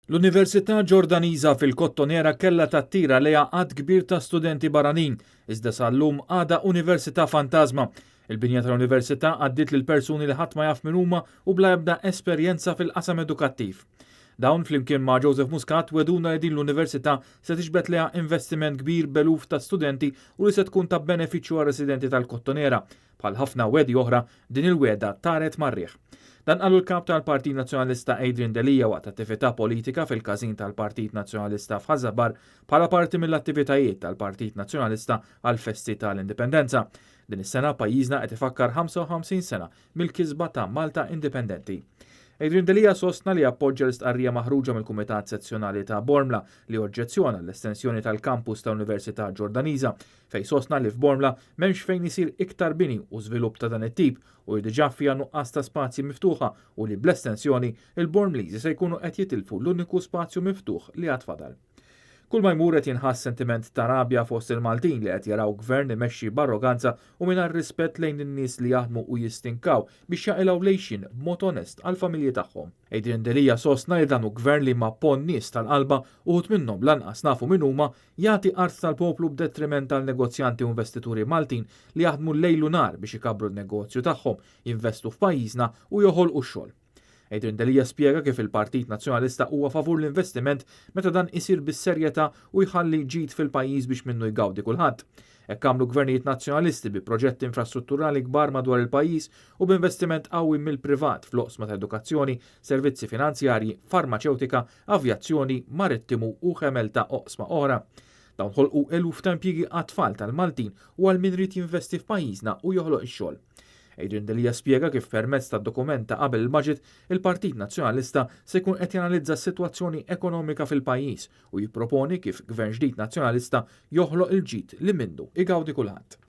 L-Università Ġordaniża fil-Kottonera kellha tattira lejha għadd kbir ta' studenti barranin, iżda sal-lum għadha università fantażma. Il-binja tal-università għaddiet lil persuni li ħadd ma jaf min huma u bla ebda esperjenza fil-qasam edukattiv. Dawn flimkien ma' Joseph Muscat wegħduna li din l-università se tiġbed lejha investiment kbir b'eluf ta' studenti u li se tkun ta' benefiċċju għar-residenti tal-Kottonera. Bħal ħafna wegħdi oħra, din il-wegħda taret mar-riħ. Dan qalu l-Kap tal-Partit Nazzjonalista Adrian Delia waqt attività politika fil-każin tal-Partit Nazzjonalista f'Ħaż-Żabbar bħala parti mill-attivitajiet tal-Partit Nazzjonalista għall-festi tal-Indipendenza. Din is-sena pajjiżna qed ifakkar 55 sena mill-kisba ta' Malta Indipendenti. Adrian Delia sostna li appoġġja l-istqarrija maħruġa mill-Kumitat Sezzjonali ta' Bormla li oġġezzjona l-estensjoni tal-kampus tal-Università Ġordaniża fejn sostna li f'Bormla m'hemmx fejn isir iktar bini u żvilupp ta' dan it-tip u li diġà fiha nuqqas ta' spazji miftuħa u li bl-estensjoni il-Bormliżi se jkunu qed jitilfu l-uniku spazju miftuħ li għad fadal. Kull ma jmur qed jinħass sentiment ta' rabja fost il-Maltin li qed jaraw gvern imexxi b'arroganza u mingħajr rispett lejn in-nies li jaħdmu u jistinkaw biex jaqilgħu l-għixien b'mod onest għall-familji tagħhom. Adrian Delia sostna li dan hu gvern li ma' ponn nies tal-qalba, uħud minnhom lanqas nafu min huma, jagħti art tal-poplu b'detriment għal negozjanti u investituri Maltin li jaħdmu lejl u nhar biex ikabbru n-negozju tagħhom, jinvestu f'pajjiżna u joħolqu x-xogħol. Adrian Delia spjega kif il-Partit Nazzjonalista huwa favur l-investiment meta dan isir bis-serjetà u jħalli ġid fil-pajjiż biex minnu jgawdi kulħadd. Hekk għamlu gvernijiet nazzjonalisti bi proġetti infrastrutturali kbar madwar il-pajjiż u b'investiment qawwi mill-privat fl-oqsma ta' edukazzjoni, servizzi finanzjarji, farmaċewtika, avjazzjoni, marittimu u ħemel ta' oqsma oħra. Dawn ħolqu eluf ta' impjiegi għat-tfal tal-Maltin u għal min ried jinvesti f'pajjiżna u joħloq ix-xogħol. Adrian Delia spjega kif permezz tad-dokument ta' qabel il-budget, il-Partit Nazzjonalista se jkun qed janalizza s-sitwazzjoni ekonomika fil-pajjiż u jipproponi kif gvern ġdid Nazzjonalista joħloq il-ġid li minnu igawdi kulħadd.